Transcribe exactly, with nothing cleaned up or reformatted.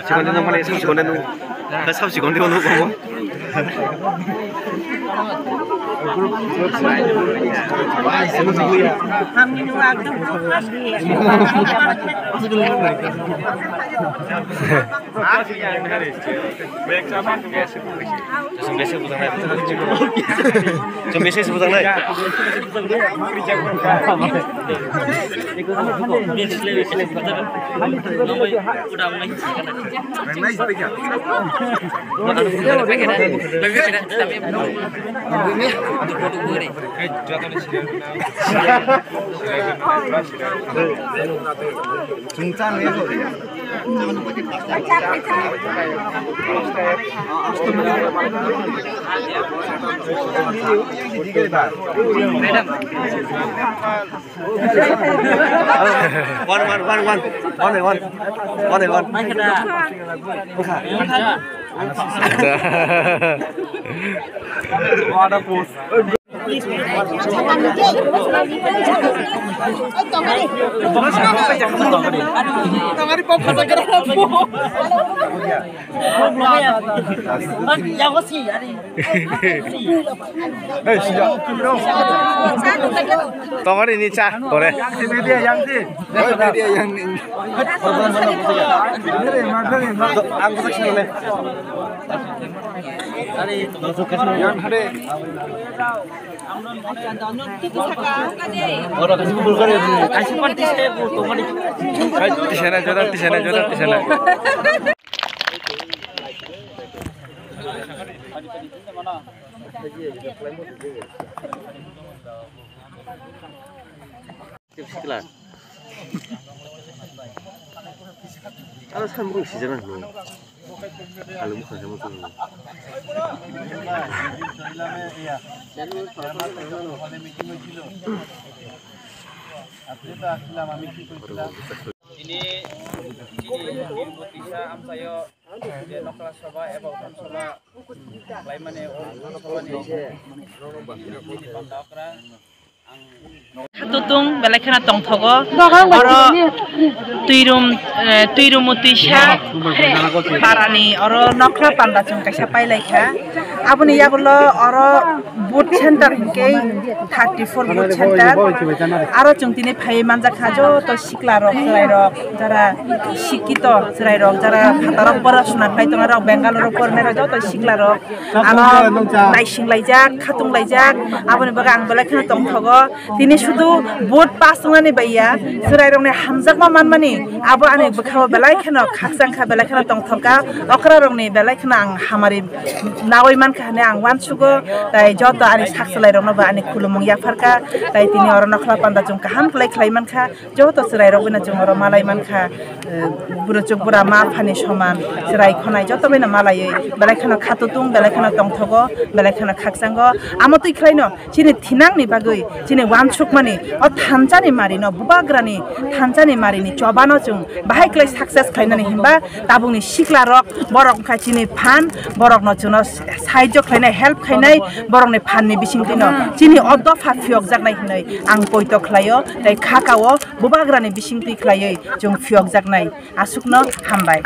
Sikonde nang mane, sab sikonde nang. Sab sikonde nang. Chwng bese bwjaknai. Chwng bese se bwjaknai. Chwng cha nai. One, one, one, one. One, one. One, one. What a pose. Tongori ni cha kore. Ang Tisana, joda, tisana, joda, tisana. Sikla. Aro samung sijana hino. Alu mukha sama tu. Tini, tini, tini, tisa amsayo, je nokla soba, eba utan soba, laimane, o soba ni, tini panda okra. Khatutung belai kheno tongthogo. Oro Tuirum, eh, Tuirumu Tuisa parani oro nokla panda chwng kaisa pailaikha. Aboni yagulo oro booth center hinkhe thirty four booth center. Aro chwng tini phaiwi manjakha joto sikla rok, chwrai rok, jara sikito chwrai rok, jara phatarok porasona khlai tongnai rok, Bangalore o pornai rok, joto sikla rok. Ano naising laijak, khatung laijak, aboni bagwi ang belai kheno tongthogo. Tini sudu vote pass wngnani baiya, chwrairokni hamjakma manmani, abo ani bwkhao belai kheno khakchangkha, belai kheno tongthokha. Okrarokni belai kheno ang hamari nawi mankha hwnwi ang uansugo. Tai joto ani sak chwlairokno bo ani khulumung yapharkha. Tai tini oro nokla panda chwng kaham khlai khlai mankha. Joto chwrairok bino chwng oro malai mankha, eh, buruchuk bura ma phani soman chwrai khonai joto bino malaiwi belai kheno khatutung belai kheno tongthogo belai kheno khakchango. Amo twi khlaino chini thinangni bagwi chini uansukmani o thanchani marino bubagrani thanchani marini chobano chwng bahai khlai success khlainani hinba tabukni siklarok borok wngkha chini phan borokno chwngno sahajyo khlainai help khainai borokni phanni bisingtwino chini o dopha phiyokjaknai hinwi ang poito khlaio tei khakao bubagrani bisingtwi khlaiwi chwng phiyokjaknai. Aswkno hambai.